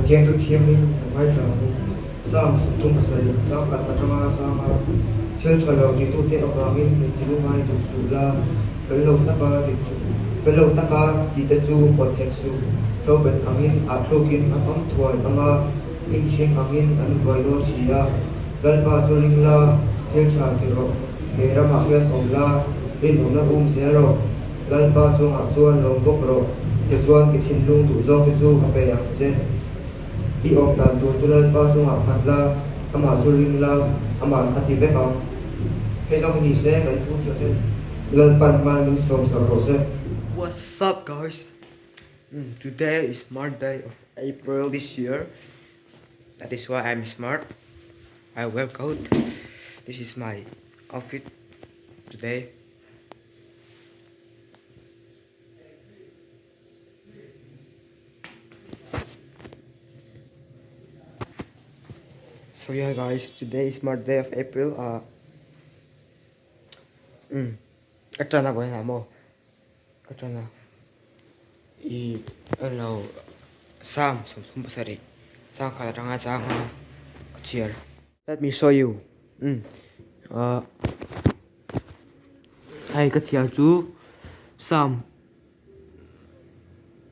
Pathian thu thiangin a ngaithla ang u. Psalm 37 chang khat atanga changa thil tha lo titute avangin min ti lungai duh suh la, fel lo taka ti fel lo taka tite chu pawt hek suh. Hlobet angin ah thlukin an awm thuai anga hnim hring angin an buai dawn si a. Lalpa chu ring la, thil tha ti rawh, he ramah hian awm la, rinawmna um zel rawh. Lalpa chungah chuan lawm bawk rawh, tichuan i thinlung duh zawk te chu a pe ang che. I awm dan tur chu Lalpa chungah nghat la, amah chu ring la, amah a ti vek ang. Hei zawng hi ni se, kan thu hriat te Lalpan mal min sawm sak rawh se. What's up guys? Today is smart day of April this year. That is why I'm smart. I work out. This is my outfit today. So yeah guys, today is smart day of April. Uh, um, ka na boy na mo. Ka na. I lo Psalm 37 chang khat atanga chang a ka chhiar. Let me show you. Um uh, hei ka chhiar chu Psalm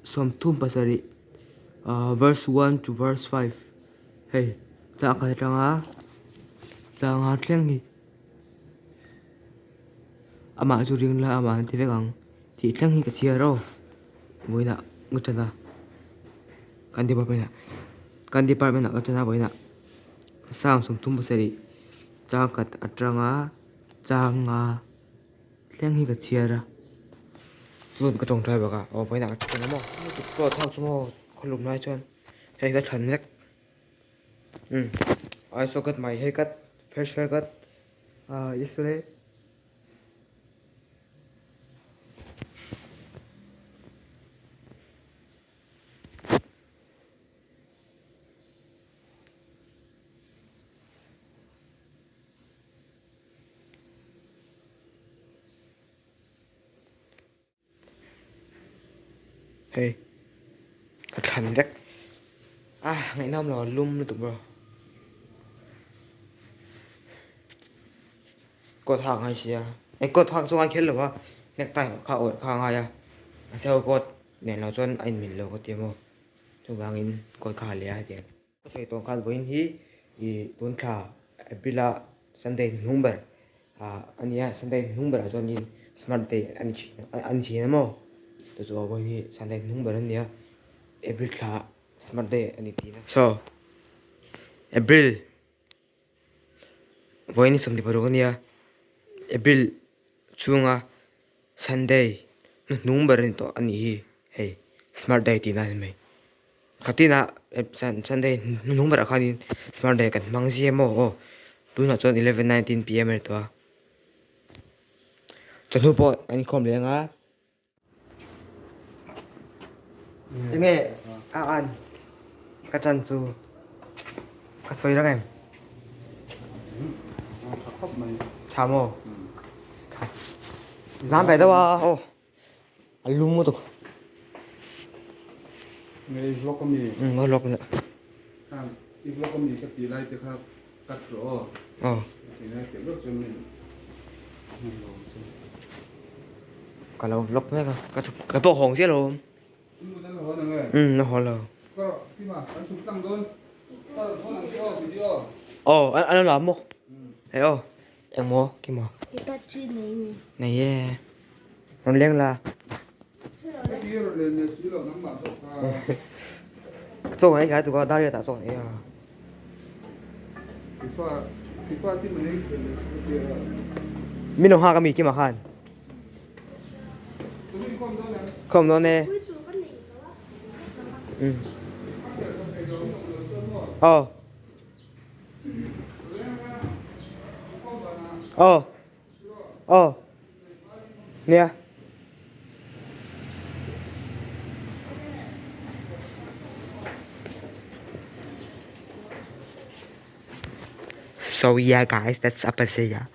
37 uh, verse 1 to verse 5 hei chang khat atanga chang a thleng hi amah chu ring la amah an ti vek ang tih thleng hi ka chhiar aw vawiinah ka ṭan a kan department ah kan department ah ka ṭan a vawiinah Psalm 37 chang khat atanga chang nga thleng hi ka chhiar a chuan ka tawngtai bawk a aw vawiinah ka ṭan a maw pawh thlak chu maw khawlum lai chuan hei ka thlan vek umm I also got my haircut fresh haircut ah yesterday. Hei ka thlan vek a ngaihnawm lo lum lutuk bawk coat hak a ngai sia eh coat hak chu a ngai kher lo a necktie kha awrh kha a ngai a mahse ho coat nen lo chuan a inmil lo ka ti maw chuvangin coat kha a leh a hetiang. Ka sawi tawh khan vawiin hi ih tun thla April a Sunday hnung ber ah a nia Sunday hnung berah chuanin smart day a ni thin a ni thin a maw chu chu vawiin hi Sunday hnung ber a nia April thla smart day a ni thin a so April vawiin hi 26 a nia April chhunga Sunday hnuhnung ber a ni tawh a nih hi hei smart day tihna a ni mai. Khatinah Sunday hnuhnung berah khanin smart day kan hmang zia maw aw tunah chuan 11:19 pm a ni tawh a chawhnu pawh an inkhawm leh anga enge a an ka chan chu ka sawi rang em tha maw zam ve deuh a aw. A lum lutuk. Nge i vlog ami? Um ka vlog nia. Khan i vlog ami ka tih lai te kha cut rawh aw. Aw. Ti lai teh lawk chuan min hman lo ang chu. Ka lo vlog mek a, ka ka pawh hawng chiah lo. Um la haw lo. Ka kima kan chhuk tlang dawn. Ka rawn thawn ang che aw video. Aw an lo la maw? Hei aw. Engmaw kima? Nei e. Rawn leng la. Chaw kan ei tlai tuk a, dar riat ah chaw kan ei a. Min lo nghak ami kima khan. Khawm dawn e. Aw. Aw. Aw. Nia. So yeah guys, that's up Azia.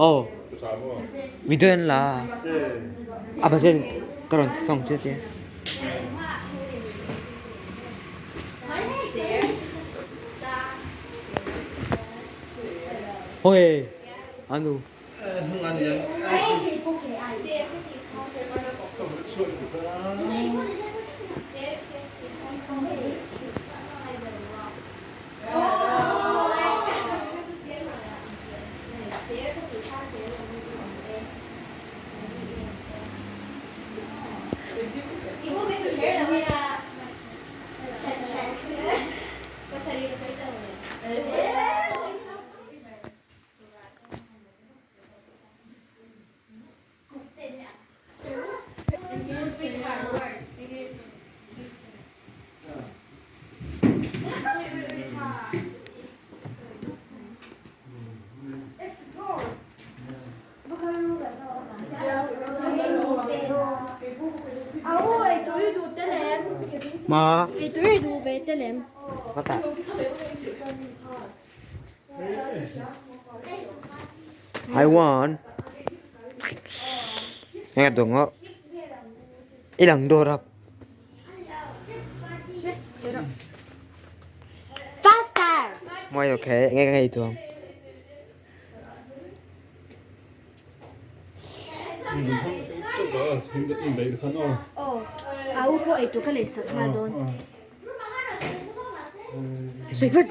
Aw video an la a a pasal ka rawn thawng chiah che. Hawi anu. Ma. Ka I want. Nghe tưởng ngọ. I lang đồ rap. Faster. Moi okay, nghe nghe tưởng.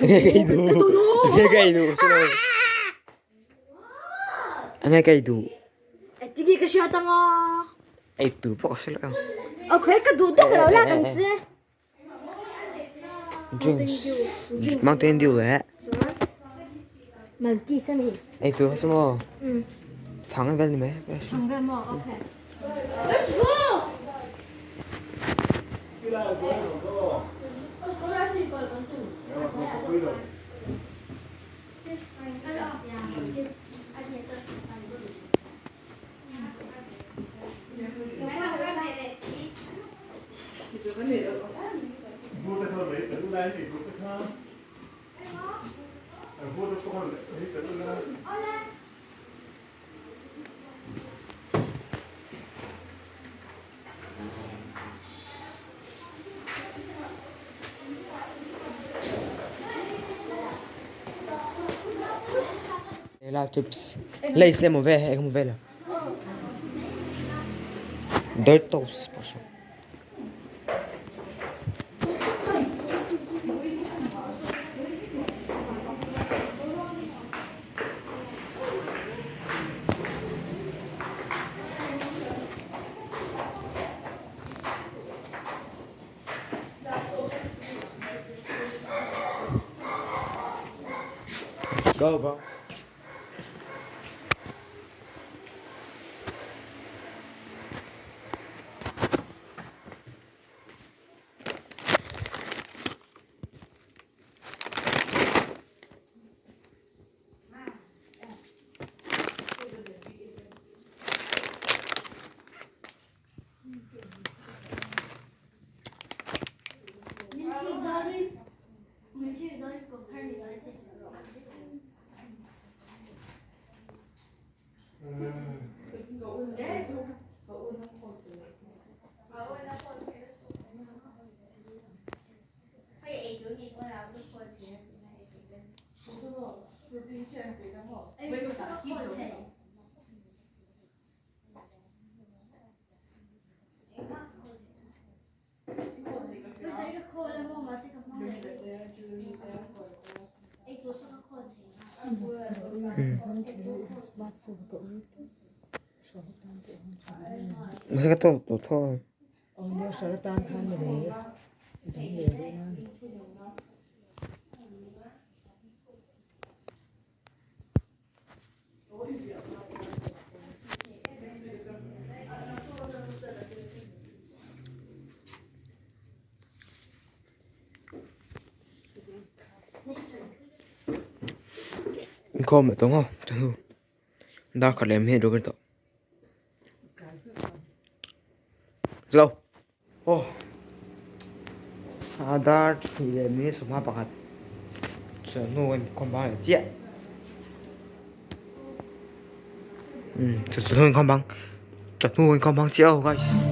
Nghe cái đủ. Nghe cái đủ. Nghe cái đủ. Ei tu pawh ka hre lo. Drinks. Mountain Dew leh. Ei tu chu maw? Chhang vel ni mai. La chips. Lays emaw ve hei emaw vel a. Doritos pawh saw. Go bro. Mahse ka tawk tawh tho ang. Inkhawm leh tawh maw chawhnu dar khat leh minute ruk a ni tawh hello aw a dar hnih leh minute sawmhma pakhat chawhnu a inkhawm bang leh chiah umm chawhnu inkhawm bang chawhnu inkhawm bang chiah aw guys.